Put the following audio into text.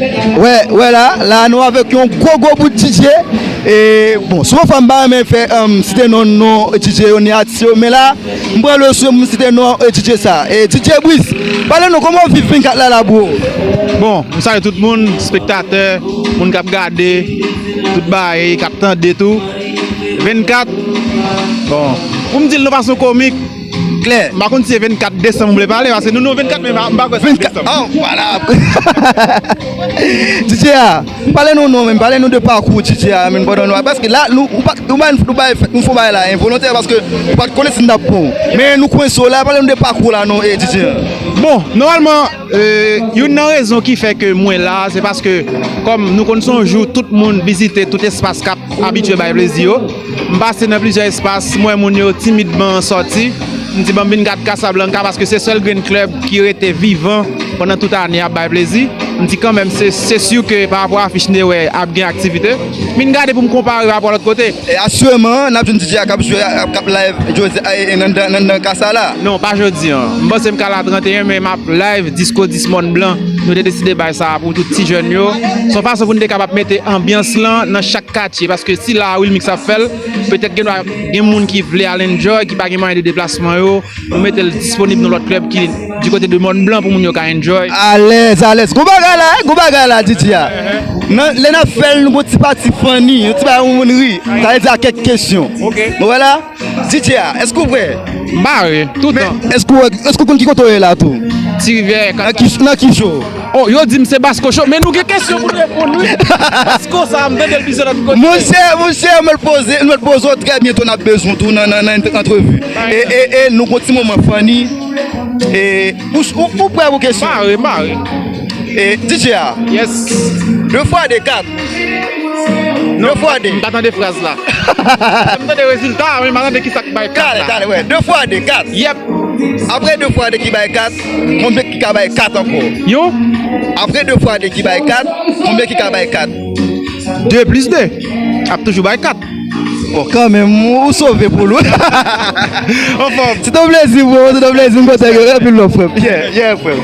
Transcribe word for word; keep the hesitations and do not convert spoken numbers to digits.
Wè, wè la, la nou avèk yon gwo gwo bout D J. E bon, souvan fwa m pa renmen fè um, site non non D J yo ni atis yo, men la m pran le swen pou m site non e D J sa. E D J Brice, pale nou kòman w viv vennkat la la bro? Bon, m salye tout moun, spektatè, moun k ap gade, tout bagay, k ap tande tou. Vennkat, bon, pou m di l nan fason komik, Klè. M pa konn si se vennkat desanm ou vle pale, paske nou nou vennkat men m pa kwè se Vennkat. desanm. Oh, voilà. D J a, pale nou non men, pale nou de pakou D J a men pandan nou paske la nou ou pa ou ba nou bay fèt nou fò bay la envolontè paske ou pa t konnen si n t ap pran. Men nou kwense w la, pale nou de pakou la non e D J a. Bon, nòmalman, e, youn nan rezon ki fè ke mwen la, se paske kòm nou konn se yon jou tout moun vizite tout espas k ap abitye bay plezi yo. M pase nan plizyè espas, m wè moun yo timidman sòti. M di ban m vin gad Casablanca paske se sèl grenn klèb ki rete vivan pandan tout ane ap bay plezi. M di kanmenm se se si ke pa rapò afich n te wè ap gen aktivite. M vin gade pou m konpare rapò lòt kote. E aktyèlman n ap jwenn D J a k ap jwe k ap live jodi a e nan nan nan kasa la. Non, pa jodi an. M panse m ka la trannteyen men m ap live Disco dis Mòn Blan. Nou te deside bay sa pou tout ti jèn yo. Se yon fason pou n te kapab mete anbyans lan nan chak katye paske si la Wilmix ap fè l, petèt gen gen moun ki vle al enjoy, ki pa gen mwayen de deplasman yo, nou mete l disponib nan lòt klèb ki di kote de Mòn Blan pou moun yo ka enjoy. Alèz, alèz. Gwo bagay la, gwo bagay la, D J a. Nan lè n ap fè l, nou gon ti pati funny, yon ti bagay pou moun ri. Sa vle di a kèk kesyon. Ok. Nou wè la? D J a, èske w prè? M pare, toutan. Men èske w èske w konn ki kote w ye la tou? Ti Rivyè, Nan ki nan ki jou? Oh, yo di m se Basko Show, men nou gen kesyon pou n reponn wi. Basko sa, m tande l plizyè lòt kote. Monchè, monchè, mwen l poze, mwen l poze w trè byento n ap bezwen tou nan nan nan antrevi. E e e nou gon ti moman funny. E ou ou ou prè pou kesyon? Pare, pare. E D J a. Yes. De fwa de kat. De fwa de. M pa tande fraz la. M tande rezilta, men m pa tande ki sa k bay kat Talè, la. Talè, wè. De fwa de kat. Yep. Apre de fwa de ki bay kat, konbyen ki ka bay kat ankò? Yon, Apre de fwa de ki bay kat, konbyen ki ka bay kat? de plis de ap toujou bay kat. Bon, kanmenm, ou sove pou lou. Anfòm. Se ton plezi, bro, se ton plezi, m kontan gen anpil love, frè. Yeah, yeah, frè.